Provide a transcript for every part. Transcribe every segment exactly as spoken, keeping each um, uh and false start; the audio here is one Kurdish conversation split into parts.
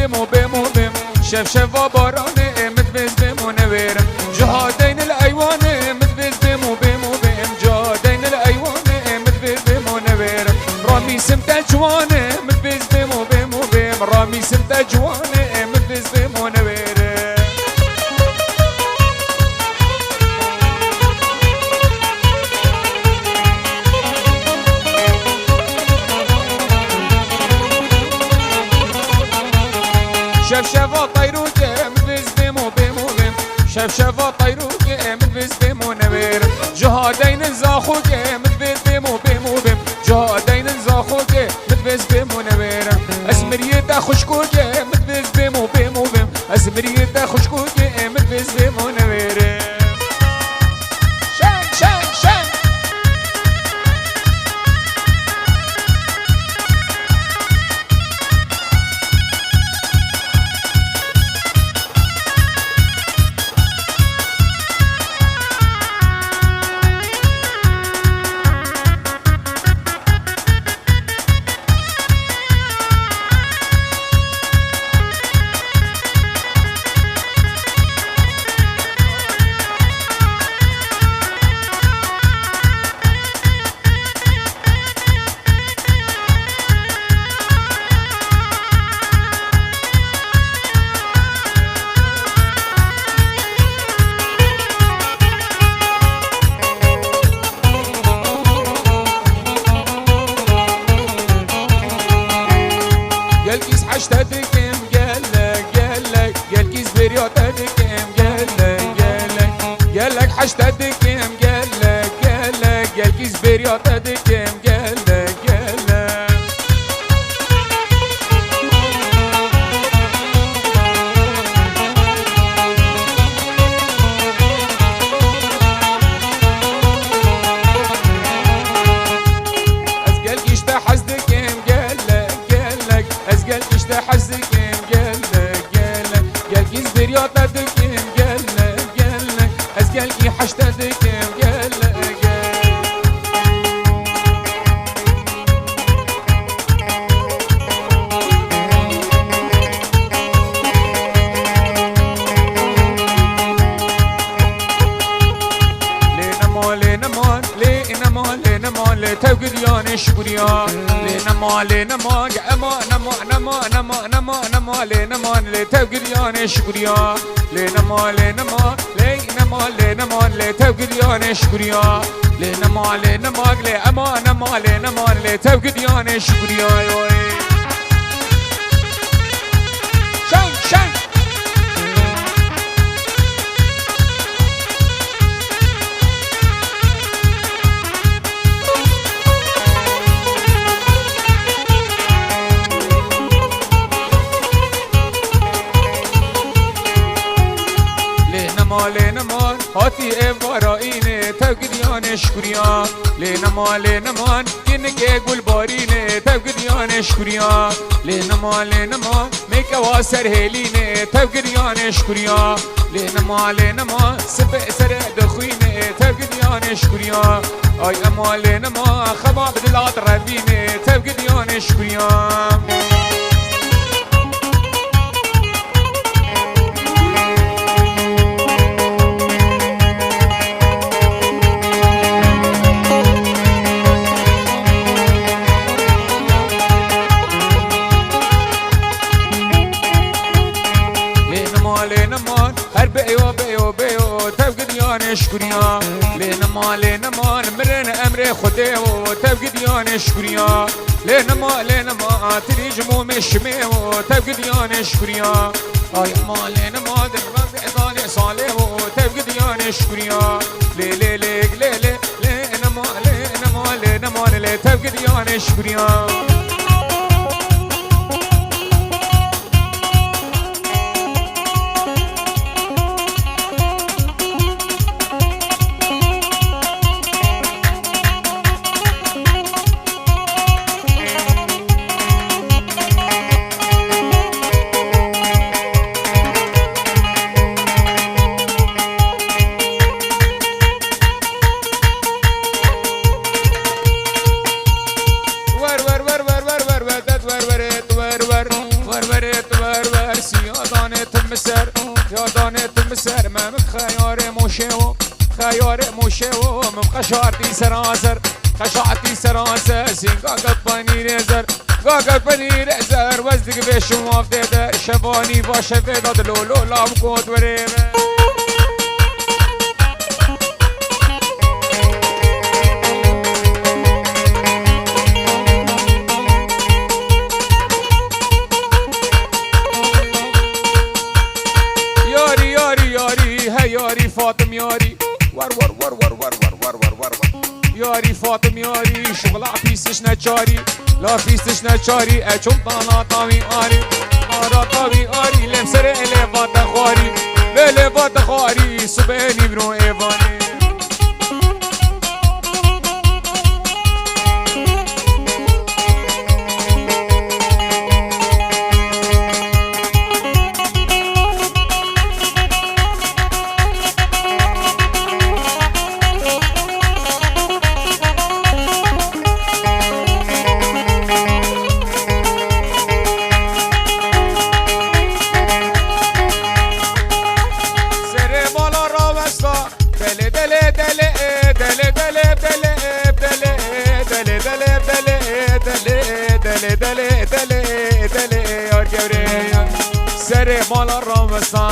Bêm û bêm û bêm, şev şeva baranê, min divêz bêm û newêrim. Ji hadeyn li eywanê, min divêz bêm û bêm û bêm. Ji hadeyn li eywanê, min divêz bêm û newêrim. Ramîsim te ciwanê, min divêz bêm û bêm û bêm. Ramîsim te ciwanê, min divêz bêm û newêrim. Şev şeva teyroke, min divêz bêm û bêm û bêm. Şev şeva teyroke, min divêz bêm û newêrim. Ji hadeynin zaxoke, min divêz bêm û bêm û bêm. Ji hadeynin zaxoke, min divêz bêm û newêrim. Ez miriyê te xwişkoke, min divêz bêm û bêm û bêm. Ez miriyê te xwişkoke, min divêz bêm û newêrim. Şeng, şeng, şeng. Gelkîz heşte dikim gelek, gelek. Gelkîz bêriya te dikim gelek, gelek. Gelek heşte dikim gelek, gelek. Gelkîz bêriya te dikim gelek, gelek. Ez gelkî ji te hez dikim gelek, gelek. Ez gelkî ji te hez dikim gelek, gelek. Gelkîz bêriya te dikim gelek, gelek. Ez gelkî heşte dikim gelek, gelek. Lê nema, lê nema, lê nema, lê nema, lê tev giriyanê şukriya. Lê nema, lê nema, ema, nema, nema, lê nema, lê tev giriyanê şukriya. Lê nema, lê nema, lê nema, lê nema, lê tev giriyanê şukriya. Lê nema, lê nema, lê ema, nema, lê nema, lê tev giriyanê şukriya, yoy. Şeng, şeng. Lê nema, lê nema, hatî êvara înê, tev giriyanê şukriya. Lê nema, lê nema, kinikê gulbarînê, tev giriyanê şukriya. Lê nema, lê nema, mêkewa serhêlînê, tev giriyanê şukriya. Lê nema, lê nema, sibê serê dixwînê, tev giriyanê şukriya. Ay ema lê nema, xema bi dila direvînê, tev giriyanê şukriya. Lê nema, lê nema, her beyo, beyo, beyo, tev giriyanê şukriya. Lê nema, lê nema, mirin emrê Xwedê wo, tev giriyanê şukriya. Lê nema, lê nema, tirî ji mûmê şimê wo, tev giriyanê şukriya. Ay ema lê nema, din revê dalê salê wo, tev giriyanê şukriya. Lê, lê, lê, lê, lê, lê nema, lê nema, lê nema, lê tev giriyanê şukriya. Wer, wer, wer, wer, ser. Ya danê tu mi ser me, min xeyarê moşê wo, xeyarê moşê wo, min qeşartî seraser, qeşartî seraser, sînga ke penîrê zer, ga ke penîrê zer, wez dik vê şiwaftê de, şevanî va şevê de, dilo lo lav kot werê ve. Yarî, yarî, yarî, he yarî Fatim yarî. War, war, war. Yarî Fatim yarî, şuxla pîsiş neçarî. La pîsiş neçarî, e çom tana tavî arî. Ara tavî arî, lem serê lê vate xwarî. Lê lê vate xwarî, subê nîvro êvanê. Serê mala rawesta. Dele, dele, dele, e, dele, dele, dele, e, dele, e, dele, dele, dele, e, dele, e, dele, dele, e, dele, e, yar gewre, yar. Serê mala rawesta.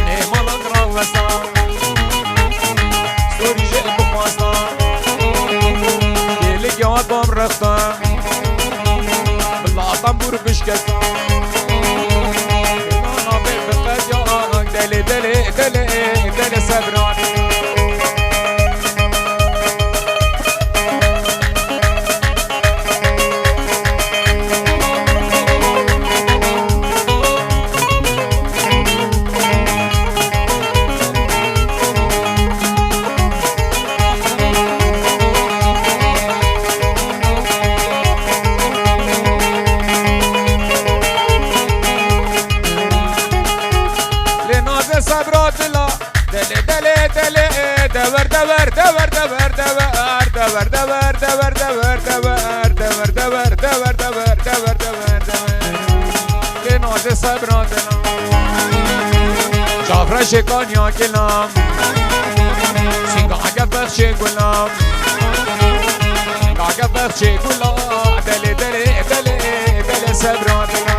Nê mala rawesta. Sorî jê bixwesta. Gêlik ya bam rexta. Bila tembûr bişkesta. Nana bê bi qedya, dele, dele, dele, dele sebran. Lê naze sebra dila. Dele, dele, dele, e, dever, dever, dever. Lê naze sebra dila. Cafre şêkaniya kilam. Sînga ke bexşê gulam. Sînga ke bexşê gula. Dele, dele, dele, dele sebra dila.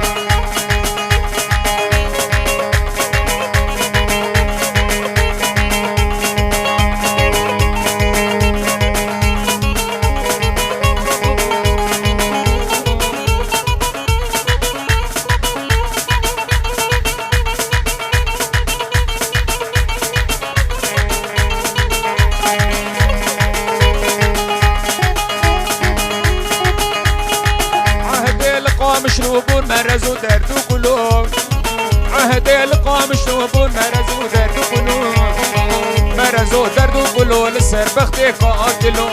Ehdê li qamişlo bûn merez û derd û kulo. Ehdê li qamişlo bûn merez û derd û kulo. Merez û derd û kulo li ser bextê ka kilo.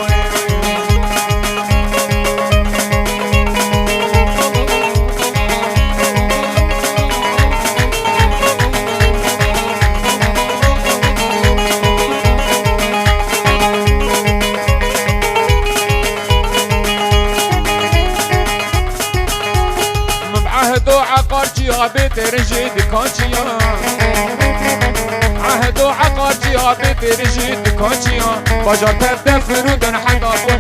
Min ehdo eqar çiya bê têrin jê dikan çiya. Ehdo eqar çiya bê têrin jê dikan çiya. Bajar tev de firûdin heta xwe.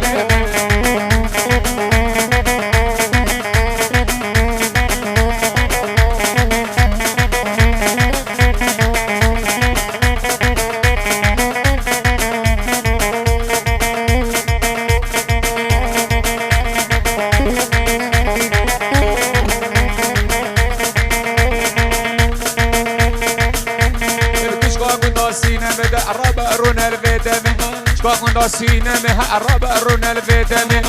Kişka gunda sîneme de erebe rûne li vê demê. Kişka gunda sîneme he erebe rûne li vê demê.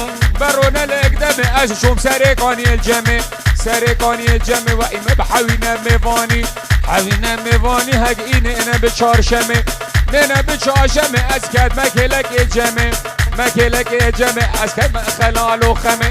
Be rûne li ek demê ez şom serê kaniyê cemê. Serê kaniyê cemê ve îme bi hewîne mêvanî. Hewîne mêvanî hek î nêne bi çarşemê. Nêne bi çarşemê ez ked me kêlekê cemê. Me kêlekê cemê ez ked me xelal û xemê.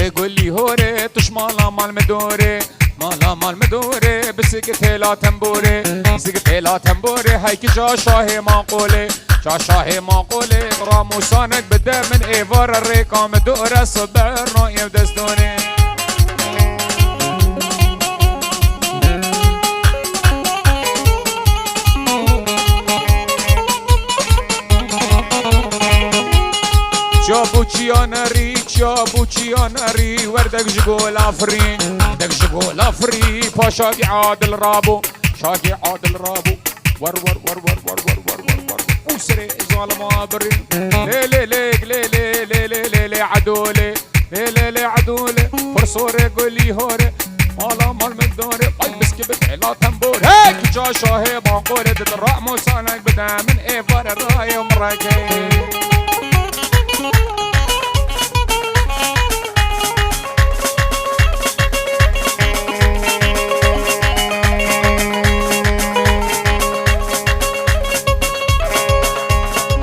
Horê gulî horê, tu ji mala mal mi dorê. Mala mal mi dorê, bi sik têla temborê. Sik têla temborê, hey kîja şahê maqolê. Ca şahê maqolê, ramûsanek bide min êvar rêka mi dore, siber no ev destonê. Çabuçiyane rîç Ya bûçiya nerî wer dek ji gola firî, dek ji gola firî, pa Şakî Adil rabû, Şakî Adil rabû. Wer, wer, wer. Û serê zalima birî. Lê, lê, lê, lê, lê, lê, lê, lê, lê, Edolê. Lê, lê, lê, Edolê. Pirsorê gulî horê. Mala mal min dorê. Ay biskî bike la tembor. Hey, kiça şahê banqorê didi ra musanek bide min ê vare rayê û mirekê.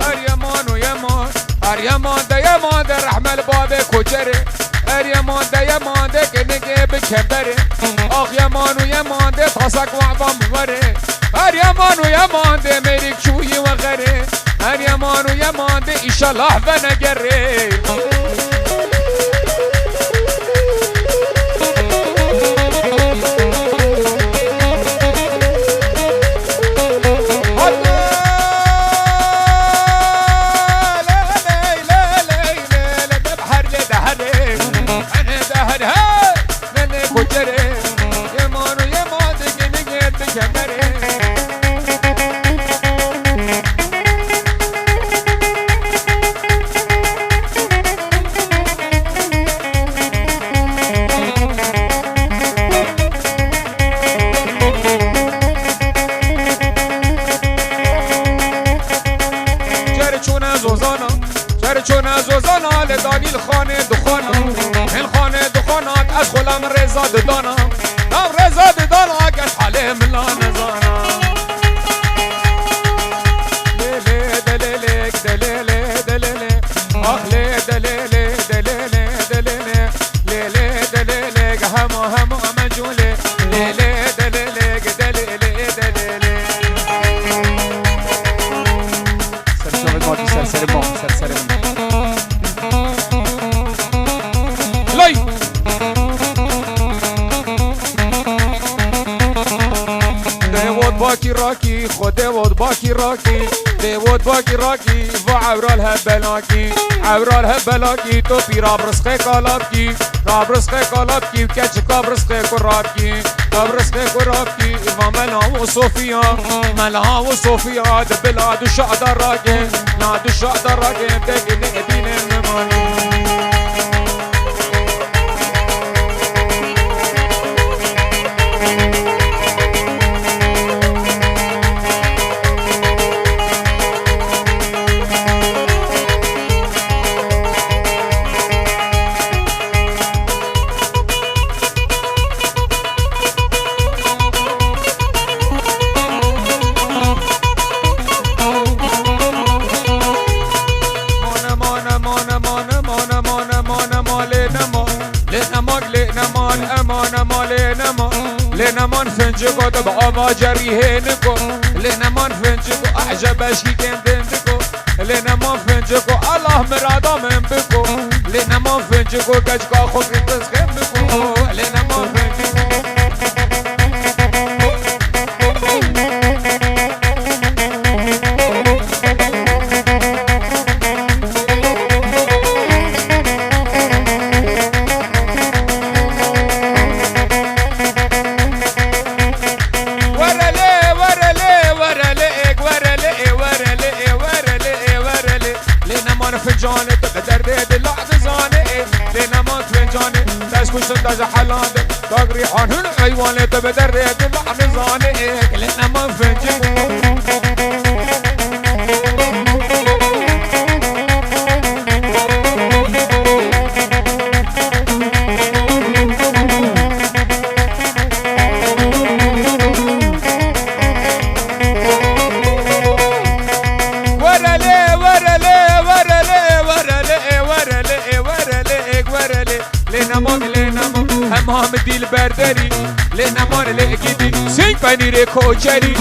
Her yeman û yeman, her yeman de yeman de rehme li bavê koçerê. Her yeman de yeman de kinigê bi kemberê. Ax yeman û yeman de tasak wa va min werê. Her yeman û yeman de mêrik çûyî we xerê. Her yeman û yeman de îşelah venegerê. Çer çûne zozana, çer çûne zozana, li danî li xanê dixwana. Hin xanê dixwana, ez xwe la min rêza didana. Nam rêza didana, kes halê min la nezana. Lê lê delêlêk, delêlê, delêlê. Ax lê delêlê, delêlê, delêlê. Lê lê delêlêk, hemo, hemo me cûlê. Lê lê delêlêk, delêlê, delêlê. Ser şovê makî, ser serê makî, ser serê min. Lay! Dê wot bakî rakî, xwe dê wot bakî rakî, dê wot bakî rakî, va ewral he belakî, ewral he belakî, to pîra bi rizqê kalabkî, ra bi rizqê kalabkî, û keçika bi rizqê kurabkî, ra bi rizqê kurabkî, va mela û Sofiya, mela û Sofiya, di bila du şada rake, na du şada rake, tekî ne bîne ne mane. Mane, mane, mane, mane, mane, mane, mane, mane, lê nema. Lê nemak, lê neman, eman, ema, lê nema. Lê neman finciko tu bi ava cerî hêniko. Lê neman finciko, ehce beşkî kêm dindiko. Lê neman finciko, Allah mirada min biko. Lê neman finciko, keçka xwe kir tizxên biko. Lê neman finciko. Were lê, were lê, were lê, êk were lê, ê were lê, ê were lê, ê were lê. Lê neman fincanê tu bi derdê dila dizanê, ê. Lê neman fincanê, dest kuştin te ji helandê. Dagirî han hûn eywanê tu bi derdê dila dizanê, ê. Lê neman fincê. Were lê, were lê, were lê, were lê, ê were lê, ê were lê, ê were lê. Lê neman, lê neman, hema mi dîl berderî. Lê neman lê gidî, sing penîrê koçerî.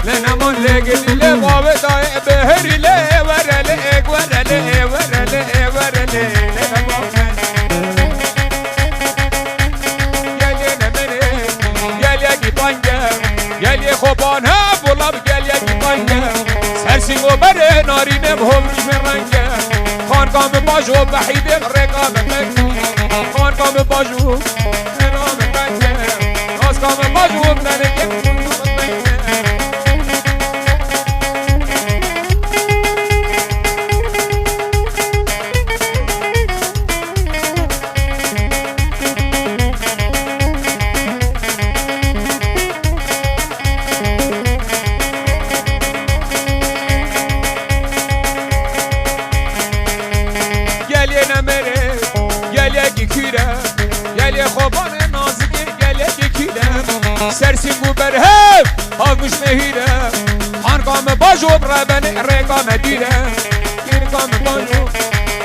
Lê neman lê gidî, lê bavê dayê beherî. Lê were lê, ê were lê, ê were lê, ê were lê. Lê neman. Gelê nemenê, gelê gîtange, gelê xoban he, bola bi gelê gîtange. Ser sîngo berê narîne bi homrî me renge. Xan Ka min bajo behîdê rêka min pek. Xan ka min bajo, hêla min pek. Nas ka min bajo, melekê min pek. Gelê nemere, gelekî kûr e, gelê Xobanê nazikê, gelekî kûr e. Ser sîng û berhev, havmiş nehîre. Hanka me bajo bi rebenê, rêka me dûr e. Kêrka me bajo,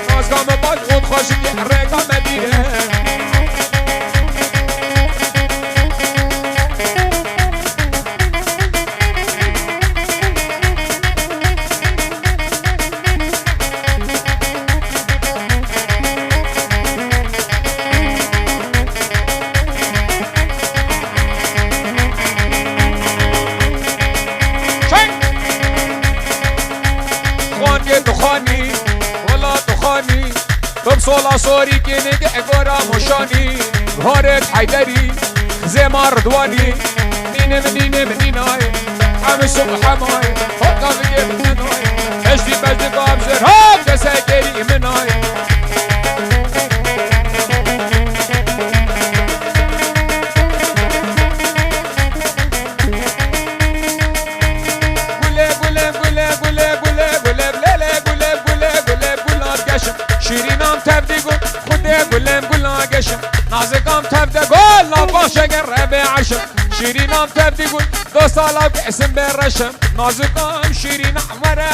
nazka me bajo, xweşikê, rêka me dûr e. Çek! Xwankê tu xanî, wela tu xanî. Tub sola sorî kênê ke gora moşanî. Harek Heyderî, Xizê ma Ridwanî. Nînim, nînim, nînay. Hemi suk hemay. Hota bigê min nînay. Eştî bezdi gam zir. Hop, dese geri minay. Gule, gule, gule, gule, gule, gule, lele, gule, gule, gule, gula geşim. Şîrînan tevdî gul, xudê gulem gula geşim. Nazikam tevde gul, la başe gerre be aşim. Şîrînan tevdî gul, dosta la kesim be reşim. Nazikam şîrîna were.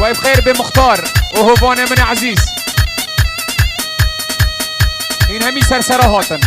Ev xêr bê Muxtar û hovanê min ezîz. Hîn hemî sersera hatin.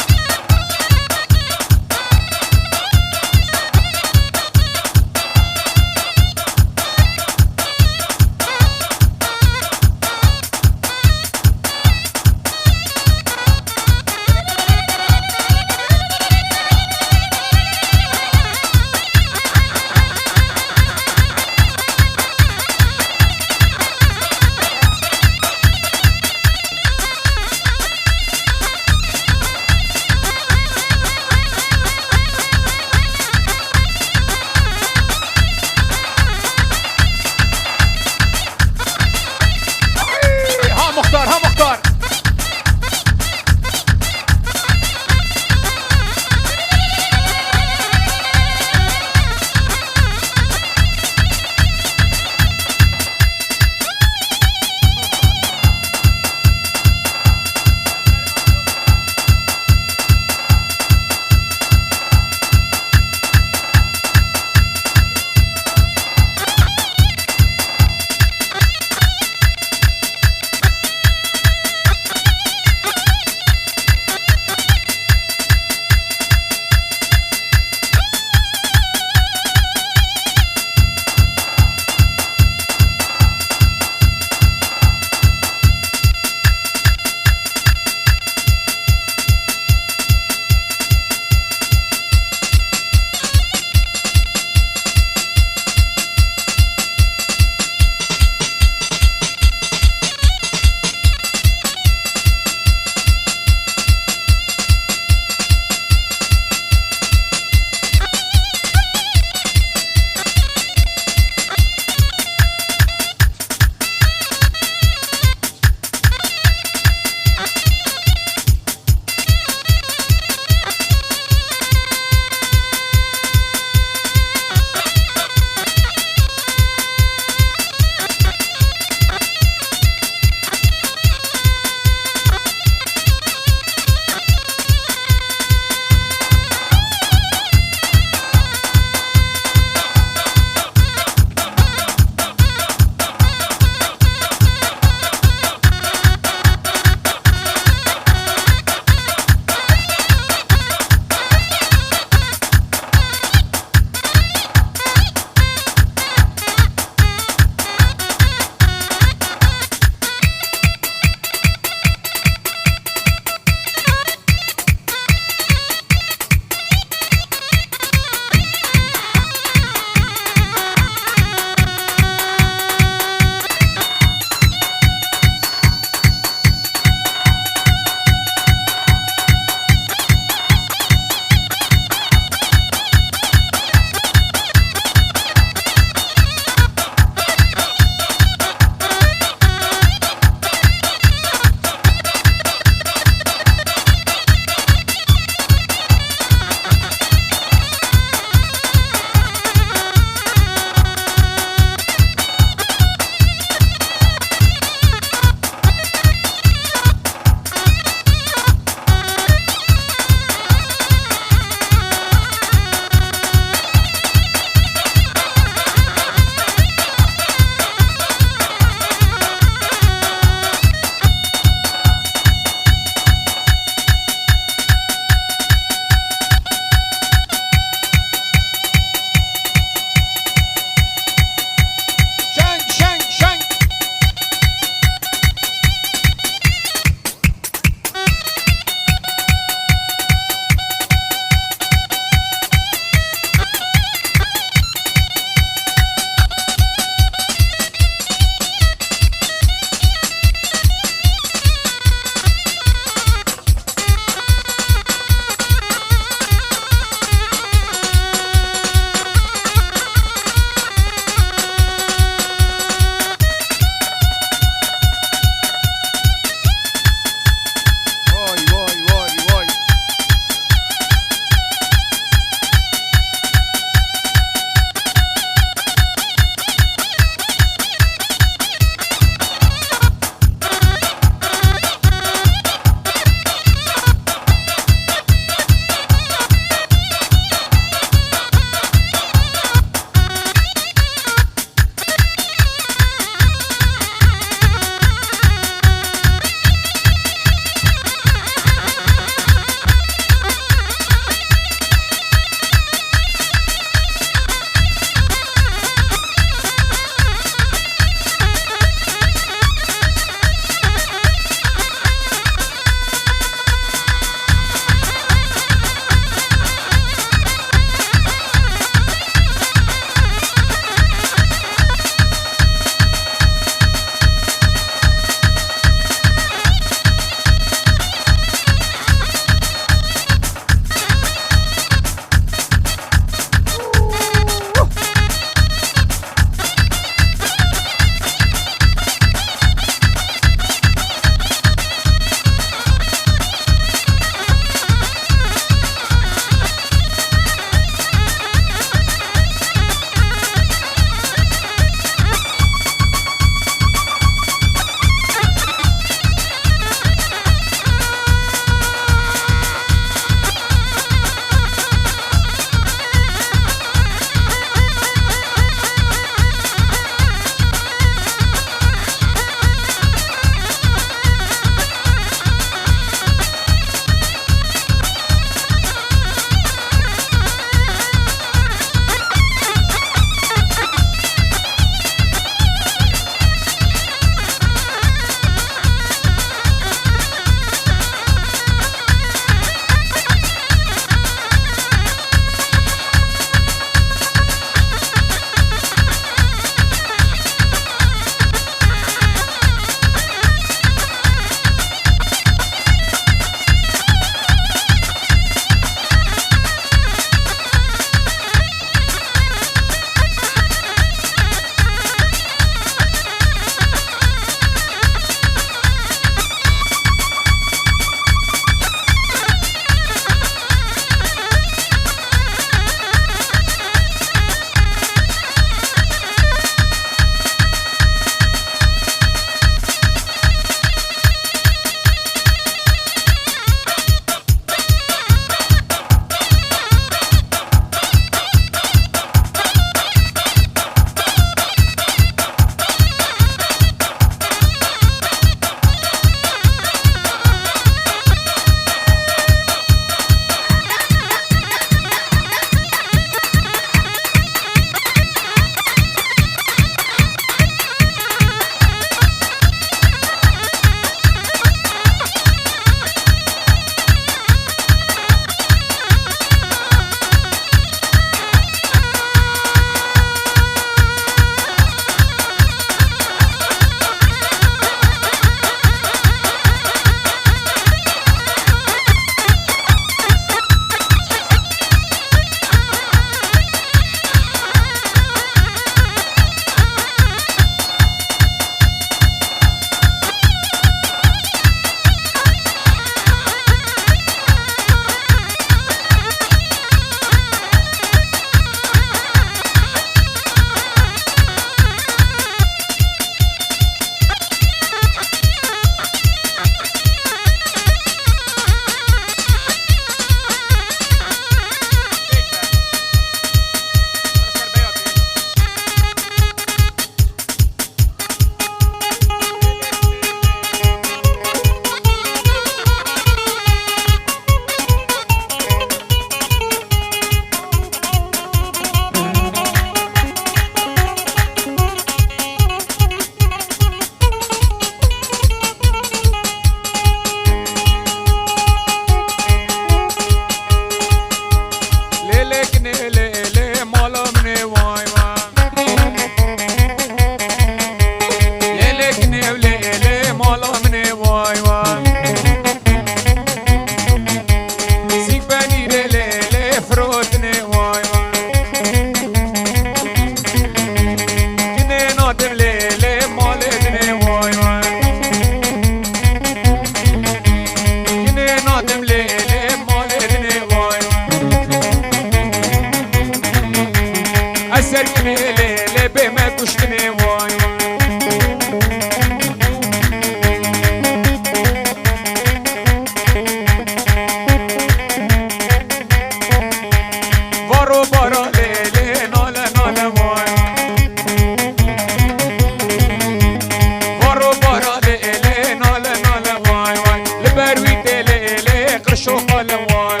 Şoqale vay.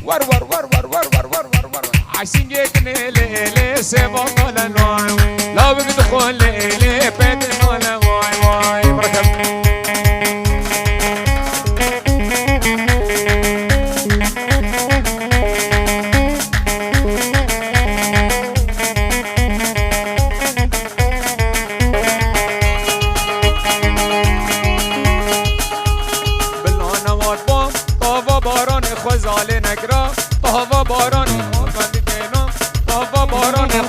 War, war, war. Eysîngê kinê lê lê sêva qale vay. Lawik dixwe lê lê pê dixwale vay vay. Birakim. Bila newat ba, tava baranê xwe zalê nekira. Tava baranê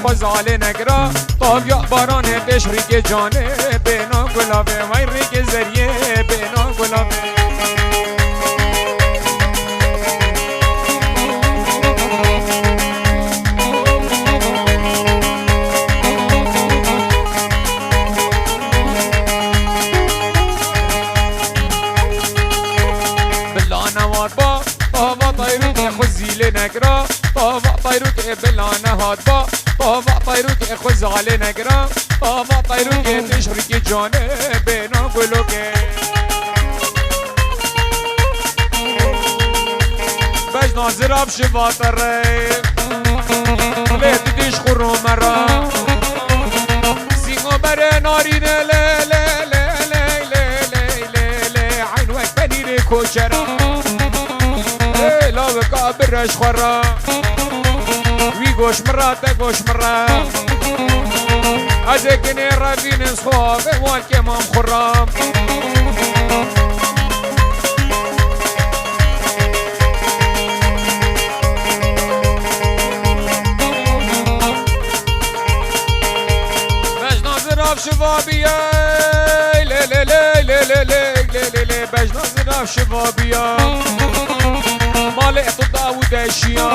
xwe zalê nekira. Taviya baranê têş rîkê canê bêna gulavê, vay rîkê zeriyê bêna gulavê. Bila newat ba, tava tayrûkê xwe zîlê nekira. Tava tayrûkê bila nehat ba, tava tayrûkê xwe zalê nekira. Tava tayrûkê têş rîkê canê bêna gulokê. Bejna zirav şiva te rê. Lê tu dîş xurû me re. Sîngo berê narîne lê, lê, lê. Eyn wek penîrê koçera. Ê, lawika bireş xwe re. Wî goş min re, te goş min re. Ez ê kinê revînin xwe, vê wan kê mam xwe re. Bejna zirav şiva bîye, lê, lê, lê. Bejna zirav şiva bîye, malê tu daw û deşiya.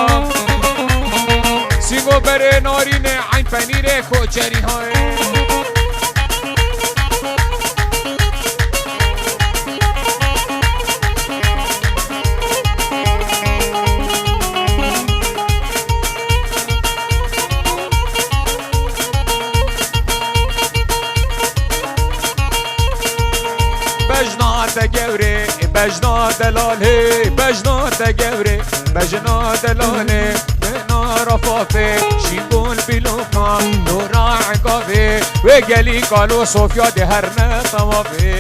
Sîngo berê narîne, eyn penîrê koçerî hay. Bejna te gewrê, bejna delalê, bejna te gewrê, bejna delalê, bena rafafê, şîbol bîloka, dora enkavê, wê gelî kalo Sofya dê herne tewafê.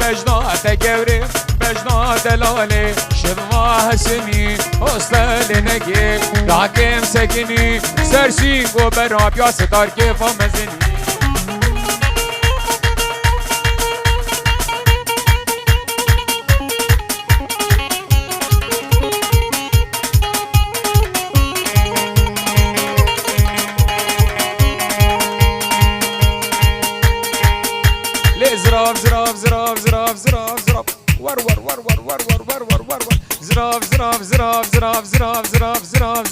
Bejna te gewrê, bejna delalê, şiva hesimî, hostelê negê, dakem sekinî, sersî go berabiya sitar kêfa mezinî. Lê zirav, zirav, zirav. War, war, war. Zirav, zirav, zirav. Zirav, zirav, zirav,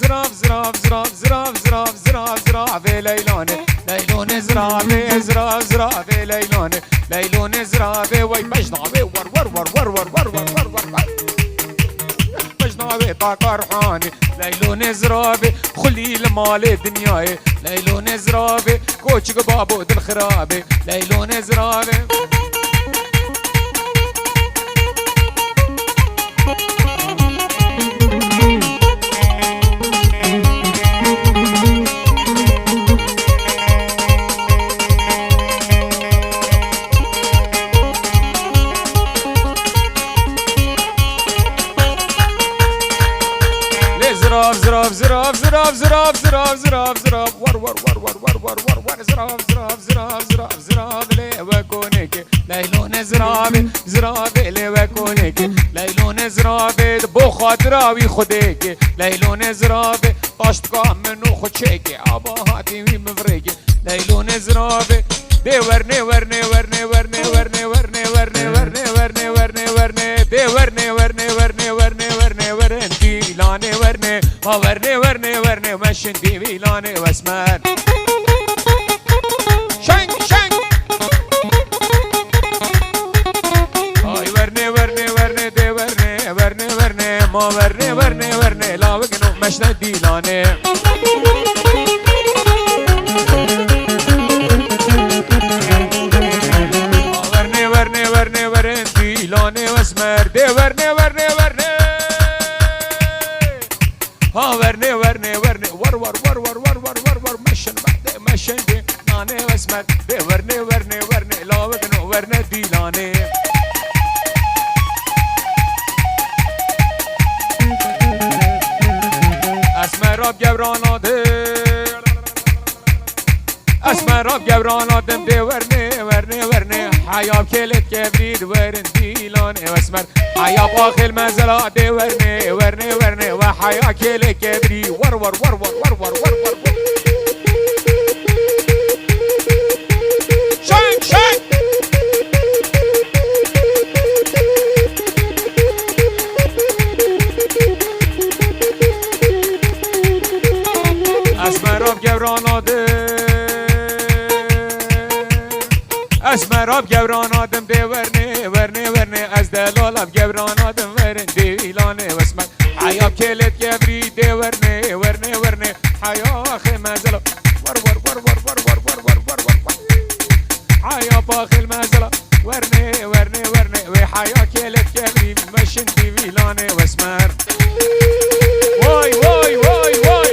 zirav, ziravê leylonê. Leylonê ziravê, zirav, ziravê leylonê. Leylonê ziravê wey bejnavê. War, war, war. Bejnavê takar hanê. Leylonê ziravê, xulî li malê dinyayê. Leylonê ziravê, koçik babo dilxirabê. Leylonê ziravê. Lê zirav, zirav, zirav. War, war, war. Zirav, zirav, zirav, zirav, zirav, zirav, lê we konekê. Leylonê ziravê, ziravê lê we konekê. Leylonê ziravê, bo xatira wî xwedekê. Leylonê ziravê, taştka min û xwe çêkê. Aba hatî wî min virêkê. Leylonê ziravê, dê wernê, wernê, wernê. Dê wernê, wernê, wernê, wernê, wernê, werin dîlanê wernê. Ma wernê, wernê, wernê, meşin dîvîlanê wesmer. Şeng, şeng. Esmer, dê wernê, wernê, wernê, lawik no, wernê dîlanê. Esmer ab gewrana dê. Esmer ab gewrana dim dê wernê, wernê, wernê. Heyab kêlê kevrî di werin dîlanê. Esmer, heyab axil mezela dê wernê, wernê, wernê. Ve heya kêlê kevrî, war, war, war. Şeng, şeng! Esmer ab gewrana dim. Esmer ab gewrana dim dê wernê, wernê, wernê. Ez delal ab gewrana dim werin dîlanê. Esmer, heyab kêlê kevrî dê wernê, wernê, wernê. Heya axê mezela. War, war, war. Heya paxil mezela. Wernê, wernê, wernê. Wê heya kêlê kevrî meşin dîvîlanê. Esmer. Vay, vay, vay, vay.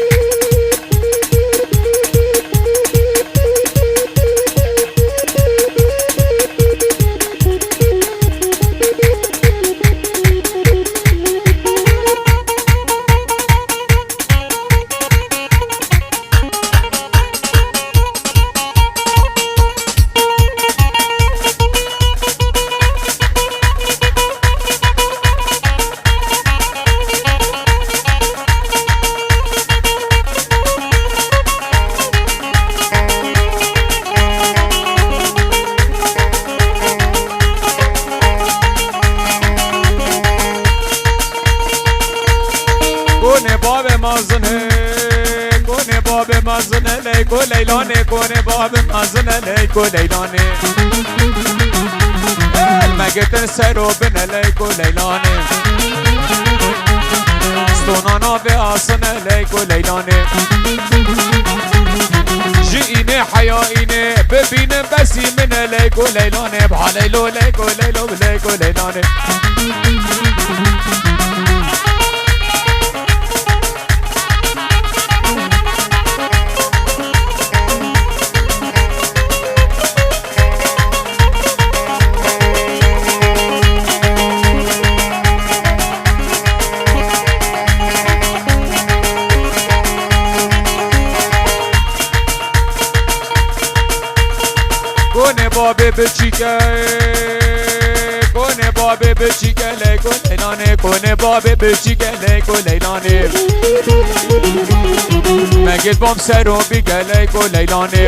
Konê bavê mezin e, konê bavê mezin e, leyko leylanê, konê bavê mezin e, leyko leylanê. El megitin ser o bin e, leyko leylanê. Stona navê asin e, leyko leylanê. Ji înê heya înê bibînin besî min e, leyko leylanê. Bha leylo, leyko leylo, leyko leylanê. Konê babê biçîke, konê babê biçîke, leyko leylanê, konê babê biçîke, leyko leylanê. Megit bom sero bî geleyko leylanê.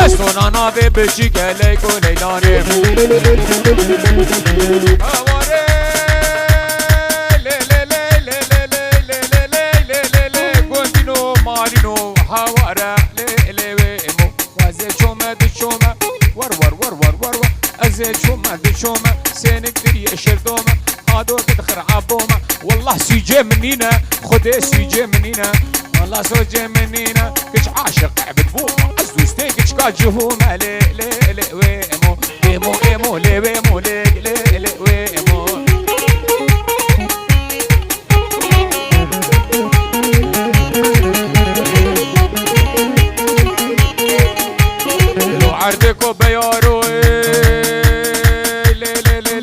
Estona navê biçî geleyko leylanê. Haware, lê, lê, lê, gundîno, marîno, haware, lê, lê, wê, emo. Ez ê çome, diçome, war, war, war. Ez ê çome, diçome, sênik diriyê şerdome, ado didxir abome. Wallah sûcê min nîne, Xwedê sûcê min nîne. Wallah sûcê min nîne, kiç aşiq ebid bûme. Ez dostê kiçka cihûme, lê, lê, lê, wê emo. Emo, emo, lê, wê emo, lê, lê, lê, wê emo. Lo erdê ko beyaro, ê, lê, lê, lê.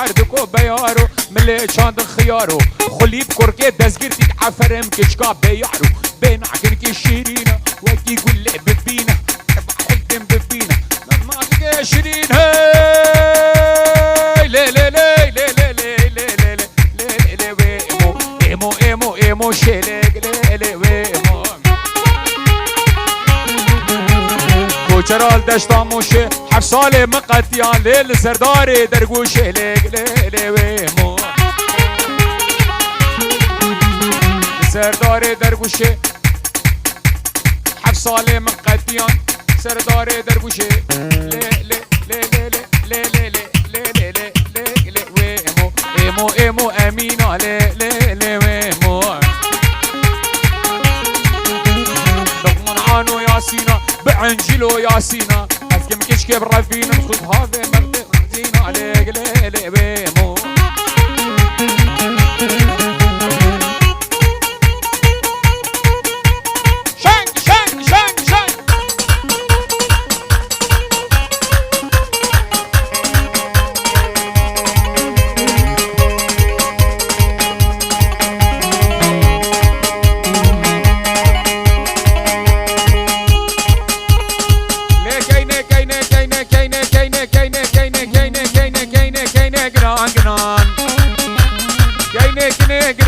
Erdê ko beyaro, milê çandin xiyaro. Xulîb kurkê dezgir dît, eferim kiçka beyaro. Bê nakin ki şirîna, wekî gulê bibîna. Hildin bibîna. Namazge şirîn hey. Lê, lê, lê, lê. Lê, lê, wê emo. Emo, emo, emo, şêlê, lê, lê, wê emo. Koçera li deşta Mûşê, heft salê min qetiya, lê li serdarê dergûşê, lê, lê, lê, wê emo. Li serdarê dergûşê. Heft salê min qetiyan serdarê dergûşê. Lê, lê, lê, wê emo. Emo, emo, Emîna, lê, lê, lê, wê emo. Luqman Ano Yasîna, bi Encîlo Yasîna. Ez kim kişkê bi revînim, xud havê merdê zîna, lê, lê, lê, wê emo.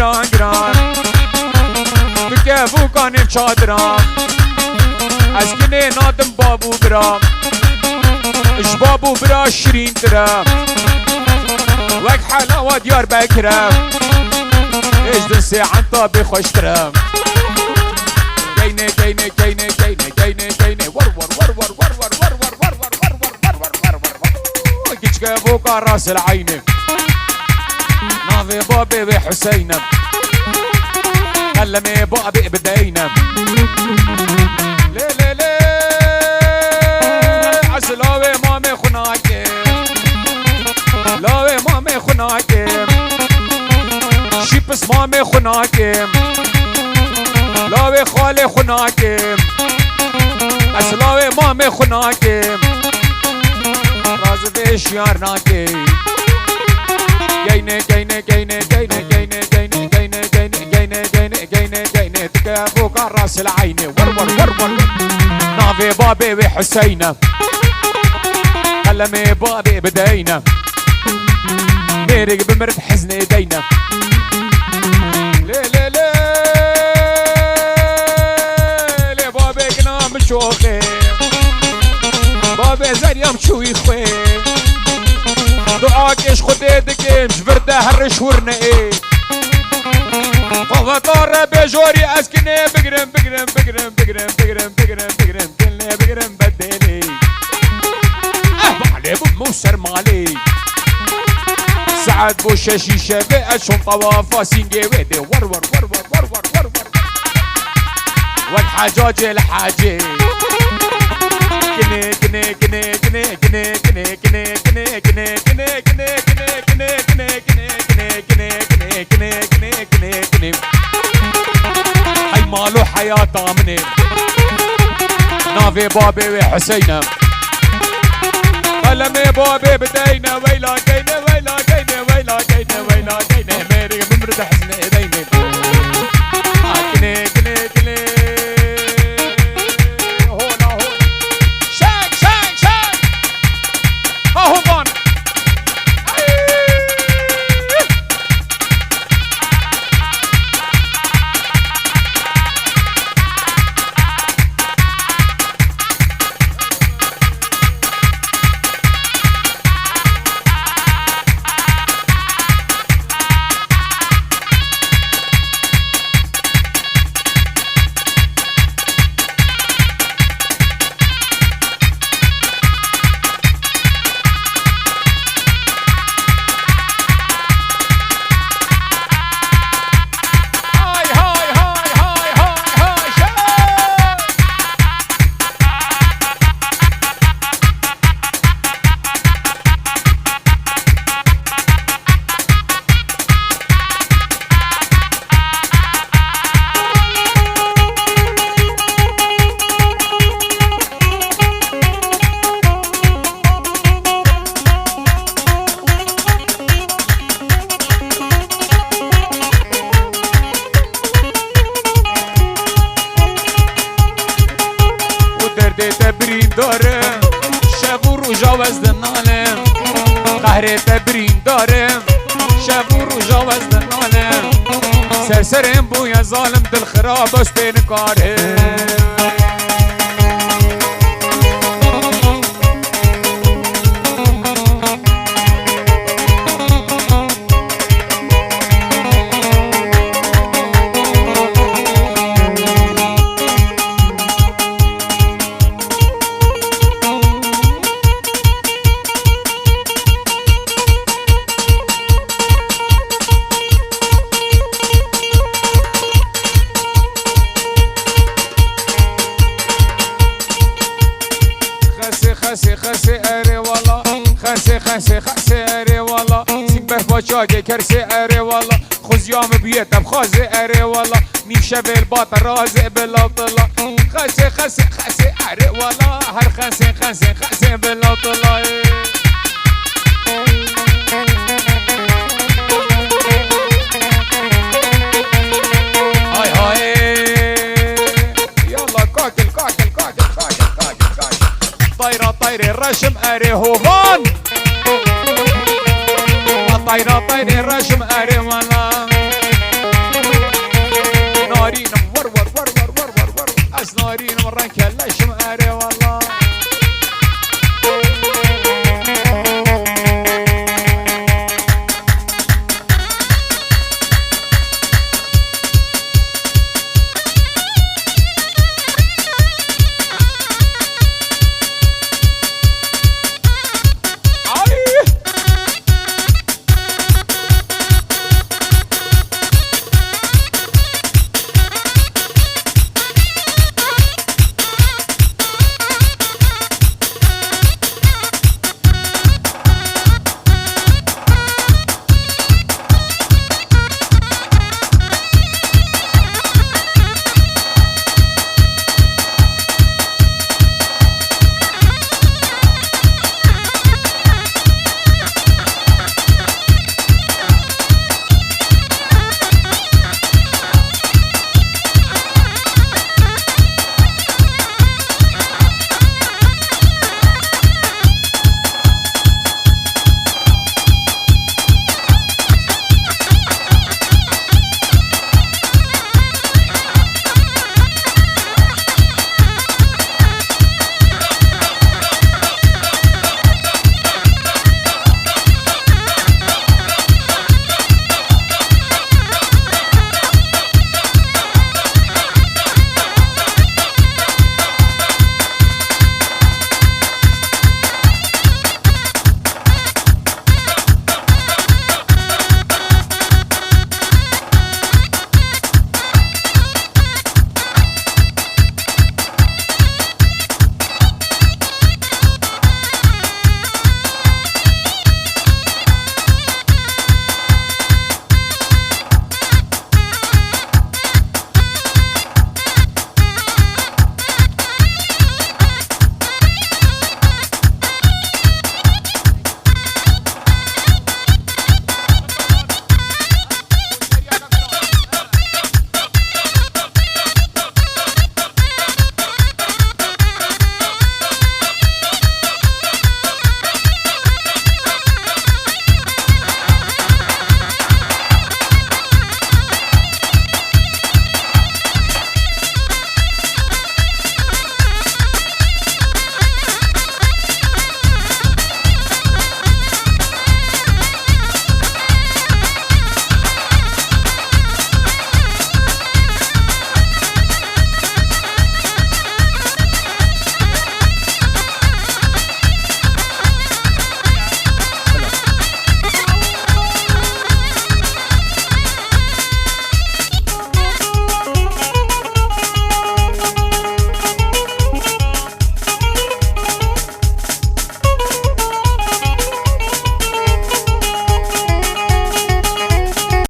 Giran giran. Bike vûkanên çadiran. Ez kinê nadim bab û bira. Ji bab û bira şirîntir e. Wek helawa Diyarbekir e. Ê ji din sê enta bê xweştir e. Keynê, keynê, keynê, keynê, keynê, keynê. War, war, war. Giçke voka rasil eyni. Navê babê wê Huseyne. Qelemê babê bideyne. Lê, lê, lê. Ez lawê mamê xunakê. Lawê mamê xunakê. Şîpis mamê xunakê. Lawê xalê xunakê. Ez lawê mamê xunakê. Razivê şiyar nakê. Geyne, geyne, geyne, geyne, geyne, geyne, geyne, geyne, geyne, geyne, geyne, geyne, dike voka rasil eyne. War, war, war, war. Navê babê wê Huseyne. Qelemê babê bideyne. Mêrik bi mird heznê deyne. Lê, lê, lê. Lê babê gina min çoxê. Babê zerya min çûyî xwê. Duakê ji Xwedê dikim, ji vir de her riş wir neyê. Qaweta re bê jorî ez kinê bigirim, bigirim, bigirim, bigirim, bigirim, bigirim, bigirim, kinê bigirim bedêlê. Eh, balê bû mû ser malê. Saet bû şeşî şevê, ez çûm tawafa sîngê wê dê. War, war, war, war. Wek hecacê li hecê. Kinê, kinê, kinê. Hey malo heyata min ê. Navê babê wê Huseyne. Qelemê babê bideyne, weyla geyne, weyla geyne, weyla geyne, weyla geyne. Mêrê min mir de hizne edeyne. Kinê, kinê, kinê. Hola, hola. Şek, şek, şek. Ha, hovan. Hay, hay, hay, hay, hay, hay, şev! Û derdê te birîndar e, şev û roja wez dinalim. Qehrê te birîndar e, şev û roja wez dinalim. Serserên bûye zalim, dil xirab ez pê nikarim. Xesê, xesê, xesê, erê wala. Xesê, xesê, xesê, erê wala. Sîng berfa çagê kersê, erê wala. Xuzya min bûye te bixwazê, erê wala. Nîv şevê li ba te razê bila tila. Xesê, xesê, xesê, erê wala. Her xesê, xesê, xesê bila tila. Hay hay. Yalla kakil, kakil, kakil, kakil, kakil, kakil. Tayra tayrê reşim erê hovan. Tayra tayrê reşim erê wala. Narînim renkeleşim erê wela.